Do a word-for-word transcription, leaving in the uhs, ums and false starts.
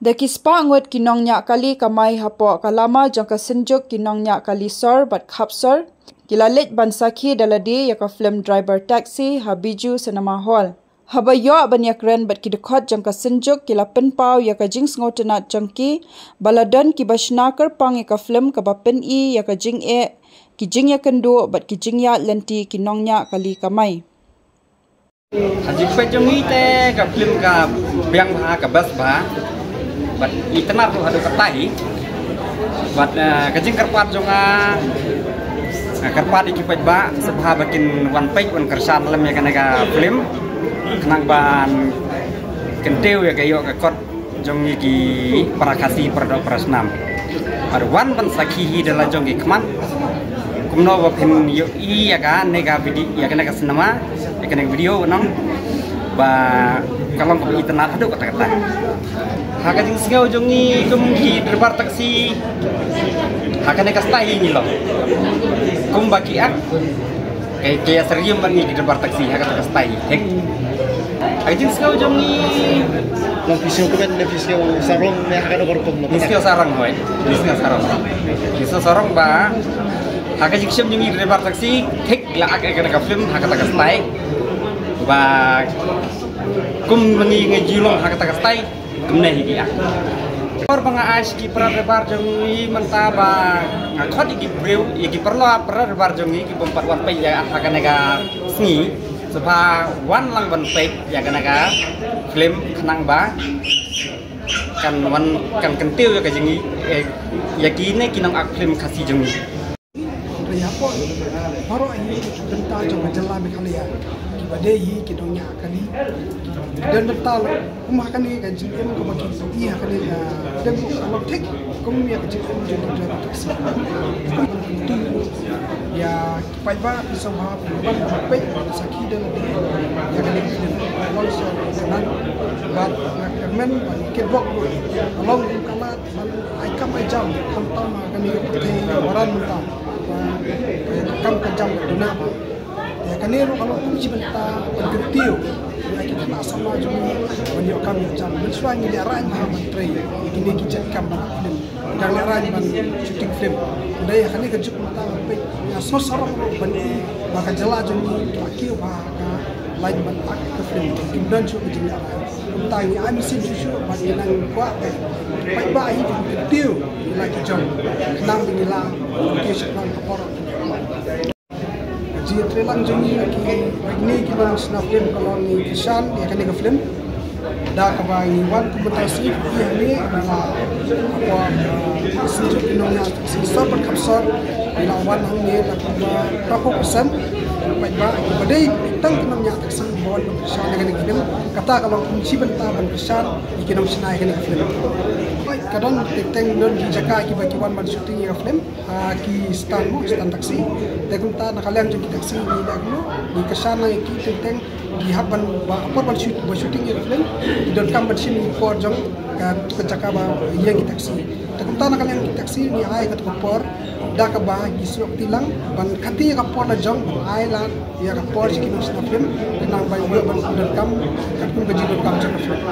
Da ki spah ngut ki nongñiah kali kamai hapoh ka lama jong ka Synjuk ki nongñiah kali sor bad khap sor ki la leit ban sakhi da lade ïa ka film Driver Taxi ha Bijou Cinema Hall. Haba ïoh ban ïakren bad ki dkhot jong ka Synjuk ki la pynpaw ïa ka jingsngewtynnat jong ki ba la don kiba shna kyrpang ïa ka film kaba pyni ïa ka jingeh, ki jingïakynduh bad ki jingïaid lynti ki nongñiah kali kamai. Ha jingpeit jong ngi te ka film ka biang bha, ka best bha. Bad itynnad ruh haduh katta hi. Bad, eh, ka jingkyrpad jong nga, eh, kyrpad ïa ki paidbah sngewbha ba kin wan peit wan kyrshan lem ïa kane ka film. Khnang ban kyntiew ïa ka ïoh ka kot jong ngi ki para Khasi, para doh para snam. Bad wan ban sakhi hi da la jong ki khmat kumno ba phin ïohi ïa kane ka video, ïa kane ka cinema, ïa kane ka video nong ba ka long kaba itynnad haduh katta katta. Ha ka jingsngew jong ngi kum ki driver taxi, ha kane ka style hi ngi long. Kumba ki ak, ka, ka ïa syriem bad ngi ki driver taxi ha kata ka style. Hek. Ha ka jingsngew jong ngi. Nang phi sngew kumne, phi sngew sarong ne ha kano ka rukom? Ngi sngew sarong, hoi. Ngi sngew sarong. Ngi sngew sarong ba ha ka jingshem jong ngi driver taxi, thik la ak ïa kane ka film ha kata ka style. Ba kum ma ngi ngi ju long ha kata ka style. Kumne hi ki ak. Por ba nga ai sha ki para driver jong ngi mynta ba nga khot ïa ki briew, ïa ki paralok para driver jong ngi ki bym pat wan peit ïa ha kane ka sngi. Sngewbha wan lang ban peit ïa kane ka film khnang ba kan wan, kan kyntiew ïa ka jong ngi, eh, ïa kine ki nong ak film Khasi jong ngi. Hynrei hapoh baroh hi ki bynta jong ka jylla Meghalaya, kiba dei hi ki nongñiah kali, ki don bynta la kum ha kane ka jingim kaba ki ïohi ha kane ka film ka long thik kum ïa ka jingim jong ki driver taxi. Kum tu ïa ki paidbah ki sngewbha ban peit ban sakhi da lade ïa kane ka film. Long sha ka nan bad nga kyrmen bad ki bok long ka lad ban ai kam ai jam khamtam ha kane ka pyrthei Iran mynta. Ba ka kam ka jam ka duna ba. Te kane ruh ka long kum shi bynta ban kyntiew ïa ki khynnah samla jong ngi ban ïoh kam ïoh jam. Mynshuwa ngi lehrain bha ban trei ïa kine ki jait kam ban film, dang lehrain ban shooting film. Hynrei ha kane ka juk mynta nga peit, nga sngewsarong ruh ban i ba ka jylla jong ngi ka la kiew bha ha ka lain ban act ka film. Kim don shuh ka jinglehrain. Kumta ngi ai mynsiem shuh shuh ba ngi nang kwah ba paidbah hi ban kyntiew ïa la ki jong, khnang ba ngi lah ban kyntiew sha khnang ka por. Ka jingïatreilang jong ngi ïa ki, ïa kine ki nongshna film ka long ngi kyrshan ïa kane ka film. Da kaba ngi wan kum mynta sngi ïa ngi la, hapoh, uh, Synjuk ki nongñiah taxi sor bad khap sor, ngi la wan hangne da kaba three percent paidbah kiba dei tang ki nongñiah taxi ba wan ban kyrshan ïa kane ka film. Kata ka long kum shi bynta ban kyrshan ïa ki nongshna ïa kane ka film. Ka don teng teng, don ki jaka kiba ki wan ban shooting ïa ka film. Ah, ki stand mo, stand taxi. Te kumta na ka liang jong ki taxi ngi da kumno, ngi kyrshan ïa ki teng teng, ki hap ban ba por ban shoot, ba shooting ïa ka film, ki donkam ban shim ïa ki por jong ka, ka jaka ba ïeng ki taxi. Te kumta na ka liang ki taxi ngi ai ka por da kaba ki sngewthuh lang ban kati ïa ka por la jong ban ai lad ïa ka por sha ki nongshna film, khnang ba ïoh ban donkam katkum ka jingdonkam jong ka film.